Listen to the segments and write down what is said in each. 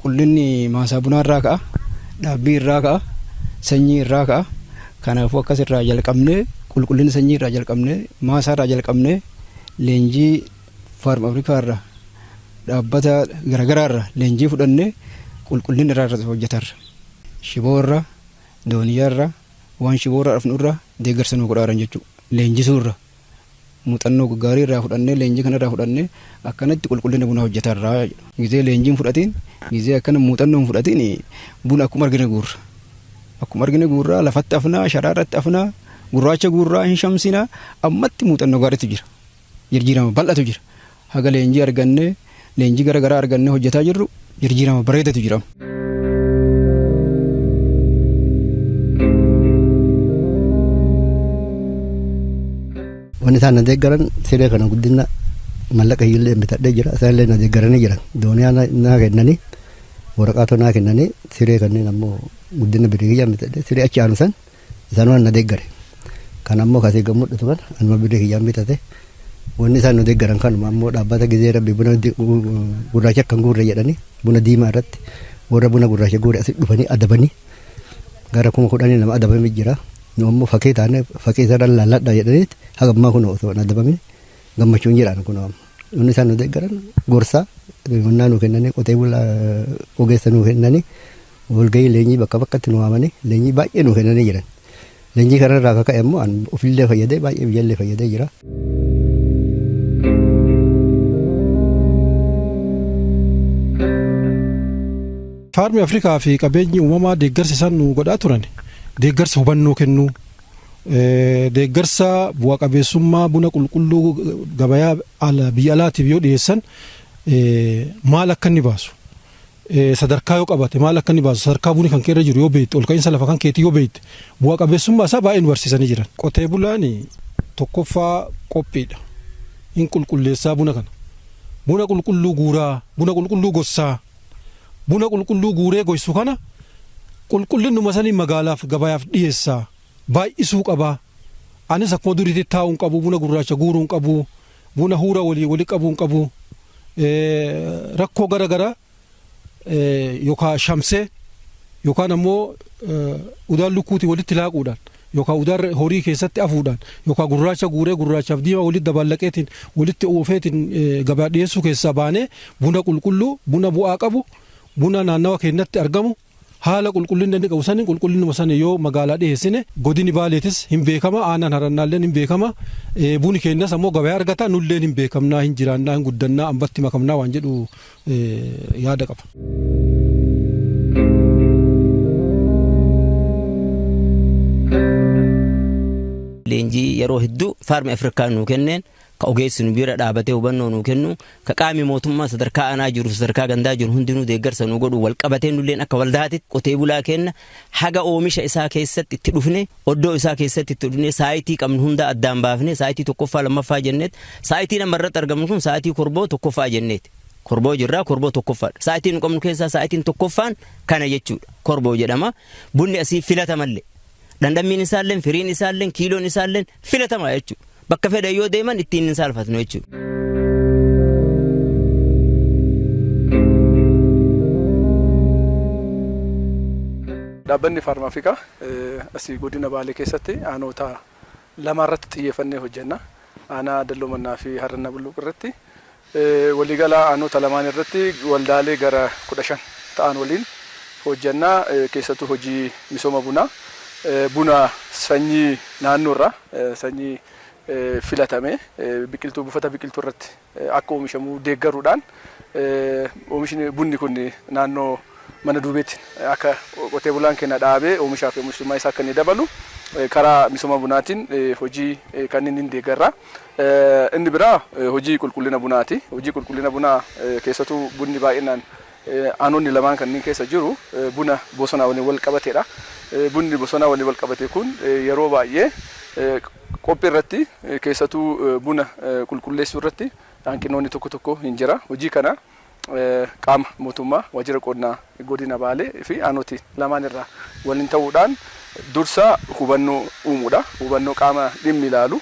Qulqullinni maasaa bunaa irraa ka'a, dhaabbii irraa ka'a, sanyii irraa ka'a. Kanaafuu akkas irraa jalqabnee, qulqullina sanyii irraa jalqabnee, maasaa irraa jalqabnee, leenjii Faarm Afrikaa irraa, dhaabbata garaagaraa irraa leenjii fudhannee qulqullina irraa irratti hojjetarra. Shiboo irraa, dooniyaa irraa, waan shiboo irraa dhufnu irraa deeggarsa nu godhaaran jechuudha. Leenjisuu irraa, muuxannoo gaggaarii irraa fudhannee, leenjii kana irraa fudhannee akkanatti qulqullina bunaa hojjetarraa jedhu. Gizee leenjiin fudhatiin, gizee akkana muuxannoo hin fudhatiin buna akkuma argine guurra. Akkuma argine guurraa, lafatti afnaa, sharaa irratti afnaa, gurraacha guurraa, hin shamsinaa. Ammatti muuxannoo gaariitu jira. Jijjiirama bal'atu jira. Haga leenjii argannee, leenjii gara garaa argannee hojjetaa jirru, jijjiirama bareedatu jira. Wanni isaan na deeggaran siree kana guddina mallaqa iyyullee bitadhee jira. Isaan illee na deeggaranii jiran. Dooniyaa naa kennanii, waraqaatoo naa kennanii, siree kanneen ammoo guddina birrii kiyyaan bitadhee, siree achi aanu san isaan na deeggare. Kan ammoo kasii gad mul'atu kana anuma birrii kiyyaan bitate. Wanni isaan nu deeggaran kanuma. Ammoo dhaabbata gizee rabbi buna gurraacha akka hin guurre jedhanii, buna diimaa irratti warra buna gurraacha guure asi dhufanii adabanii gara 10,000 nama adabamee jira. Nu ammoo fakii taane, fakii isarra laalladha jedhaniiti haga ammaa kun osoo hin adabamin gammachuun jiraan kun amma. Wanni isaan nu deeggaran gorsaa qonnaa nu kennanii, qotee bulaa ogeessa nu kennanii, walgahii leenjii bakka bakkatti nu waamanii leenjii baay'ee nu kennanii jiran. Leenjii kanarraa akka ka'e immoo ofillee fayyadee baay'ee biyyallee fayyadee jira. Faarmi Afrikaa fi qabeenyi uumamaa deeggarsa isaan nu godhaa turan deeggarsa hubannoo kennuu, deeggarsa bu'a qabeessummaa buna qulqulluu gabayaa biyya alaatiif yoo dhiyeessan maal akka inni baasu, sadarkaa yoo qabate maal akka inni baasu, sadarkaa buni kan keerra jiru yoo beekte, ol ka'iinsa lafa kan keetii yoo beekte, bu'a qabeessummaa isaa baay'ee nu barsiisanii jiran. Qotee bulaan tokkoffaa qophiidha. Hin qulqulleessaa buna kana. Buna qulqulluu guuraa, buna qulqulluu gossaa. Buna qulqulluu guuree goysu kana qulqullinnuma sanii magaalaaf gabayaaf dhiyeessaa. Baay'isuu qabaa. Anis akkuma duriitti taa'uu hin qabu, buna gurraacha guuruu hin qabu, buna huura walii wali qabuu hin qabu. Rakkoo gara garaa yookaan shamsee yookaan ammoo udaan lukkuutiin walitti laaquudhaan yookaan udaan horii keessatti afuudhaan yookaan gurraacha guuree gurraachaaf diimaa walitti dabaallaqeetiin walitti oofeetiin gabaa dhiyeessuu keessaa baanee, buna qulqulluu, buna bu'aa qabu, buna naannawa keenyatti argamu, haala qulqullinni inni qabu saniin, qulqullinuma sanii yoo magaalaa dhiyeessine, godini Baaleetis hin beekama, aanaan Harannaalleen hin beekama, buni keenyas ammoo gabaa argata, nulleen hin beekamnaa, hin jiraannaa, hin guddannaa, ambatti makamnaa waan jedhu yaada qaba. Leenjii yeroo hedduu Faarmi Afrikaa nuu kenneen, ka ogeessi nu bira dhaabatee hubannoo nuu kennu, ka qaami mootummaa sadarkaa aanaa jiru, sadarkaa gandaa jiru hundinuu deeggarsa nu godhu wal qabatee, nulleen akka waldaatitti qotee bulaa kenna haga oomisha isaa keessatti itti dhufne, oddoo isaa keessatti itti dhufne, saayitii qabnu hundaa addaan baafne, saayitii tokkoffaa, lammaffaa jenneet, saayitiin amma irratti argamnu kun saayitii korboo tokkoffaa jenneeti. Korboo jirraa, korboo tokkoffaadha. Saayitii nu qabnu keessaa saayitiin tokkoffaan kana jechuudha. Korboo jedhama. Bunni asii filatamallee. Dhandhammiin isaalleen, firiin isaalleen, kiiloon isaalleen filatama jechuudha. Bakka fedhan yoo deeman ittiin hin saalfatnu jechuudha. Dhaabbanni Faarm Afrikaa asii godina Baalee keessatti aanoota lama irratti xiyyeeffannee hojjenna. Aanaa Dalloo Mannaa fi Harrannaa Bulluq irratti. Waliigala aanota lamaan irratti waldaalee gara 15 ta'an waliin hojjenna. Keessattuu hojii misooma bunaa, buna sanyii naannoorraa sanyii filatame biqiltuu buufata biqiltuu irratti akka oomishamu deeggaruudhaan, oomishni bunni kun naannoo mana duubeetti akka qotee bulaan keenya dhaabee oomishaa fi oomishtummaa isaa akka inni dabalu karaa misooma bunaatiin hojii kanneen hin deeggarra. Inni biraa hojii qulqullina bunaati. Hojii qulqullina bunaa keessattuu bunni baay'inaan aanonni lamaan kanneen keessa jiru buna bosonaa waliin wal qabateedha. Bunni bosonaa waliin wal qabate kun yeroo baay'ee qophii irratti, keessattuu buna qulqulleessuu irratti hanqinoonni tokko tokko hin jira. Hojii kana qaama mootummaa, waajjira qonnaa godina Baalee fi aanoti lamaan irraa waliin ta'uudhaan dursa hubannoo uumuudha. Hubannoo qaama dhimmi ilaalu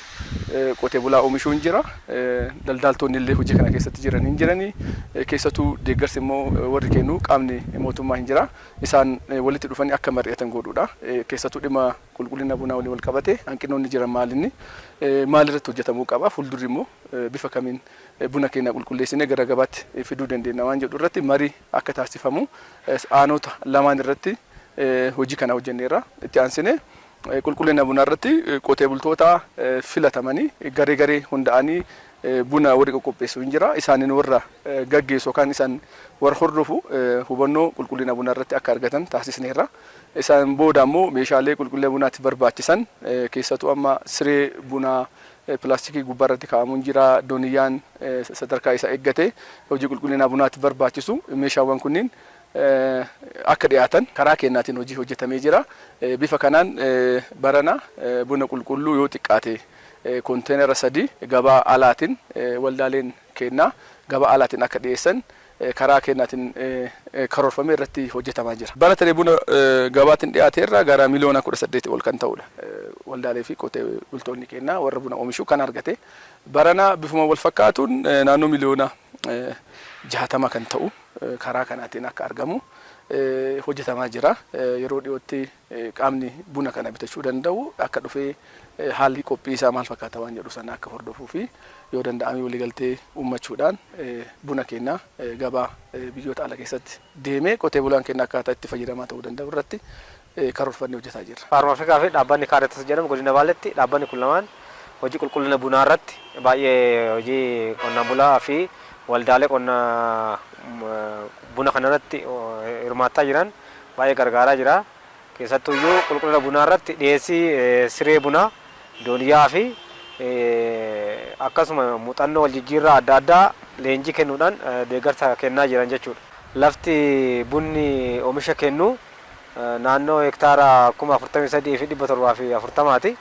Qotee bulaa oomishuun jira. Daldaltoonni illee hojii kana keessatti jiran hin jiranii. Keessattuu deeggarsi immoo warri kennu qaamni mootummaa hin jira. Isaan walitti dhufanii akka mari'atan godhuudha. Keessattuu dhimma qulqullina bunaa waliin wal qabate hanqinoonni jiran maalinni, maalirratti hojjetamuu qaba, fuuldurri immoo bifa kamiin buna keenya qulqulleessinee gara gabaatti fiduu dandeenya waan jedhu irratti marii akka taasifamu aanota lamaan irratti hojii kana hojjenneerra. Itti aansinee qulqullina bunaa irratti qotee bultoota filatamanii garee garee hunda'anii buna warri qoqopheessu hin jira. Isaaniin warra gaggeessu yookaan isaan warra hordofu hubannoo qulqullina bunaa irratti akka argatan taasisneerra. Isaan booda immoo meeshaalee qulqullina bunaatti barbaachisan, keessattuu amma siree bunaa pilaastikii gubbaa irratti kaa'amuun jira. Dooniyyaan sadarkaa isaa eeggate hojii qulqullina bunaatti barbaachisu, meeshaawwan kunniin akka dhiyaatan karaa kennaatiin hojii hojjetamee jira. Bifa kanaan barana buna qulqulluu yoo xiqqaate konteenara 3 gabaa alaatiin waldaaleen kennaa gabaa alaatiin akka dhiyeessan karaa kennaatiin karoorfamee irratti hojjetamaa jira. Bara taree buna gabaatiin dhiyaate irraa gara miliyoona 18 ol kan ta'udha. Waldaalee fi qotee bultoonni kennaa warra buna oomishu kan argate. Barana bifuma wal fakkaatuun naannoo miliyoona 60 kan ta'u karaa kanaatiin akka argamu hojjetamaa jira. Yeroo dhiyootti qaamni buna kana bitachuu danda'u akka dhufee haalli qophii isaa maal fakkaata waan jedhu sana akka hordofuu fi yoo danda'ame waliigaltee uummachuudhaan buna keenya gabaa biyyoota ala keessatti deemee qotee bulaan keenya akkaataa itti fayyadamaa ta'uu danda'u irratti karoorfannee hojjetaa jirra. Faarm Afrikaa fi dhaabbanni Kaaritas jedhamu godina Baaletti, dhaabbanni kun lamaan hojii qulqullina bunaa irratti baay'ee hojii qonnaan bulaa fi waldaalee qonna buna kanarratti hirmaachaa jiran baay'ee gargaaraa jira. Keessattuyyuu qulqullina bunaa irratti dhiyeessii siree bunaa, dooniyaa fi akkasuma muuxannoo wal jijjiirraa adda addaa leenjii kennuudhaan deeggarsa kennaa jiran jechuudha. Lafti bunni oomisha kennu naannoo hektaara 43,740ti.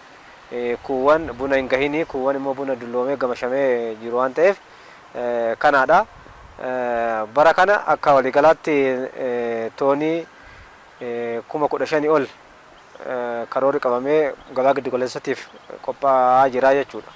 Kuuwwan buna hin gahinii, kuuwwan immoo buna dulloomee gamashamee jiru waan ta'eef kanaadha. Bara kana akka waliigalaatti toonii 15,000 ol karoorri qabamee gabaa giddugaleessatiif qophaa'aa jira jechuudha.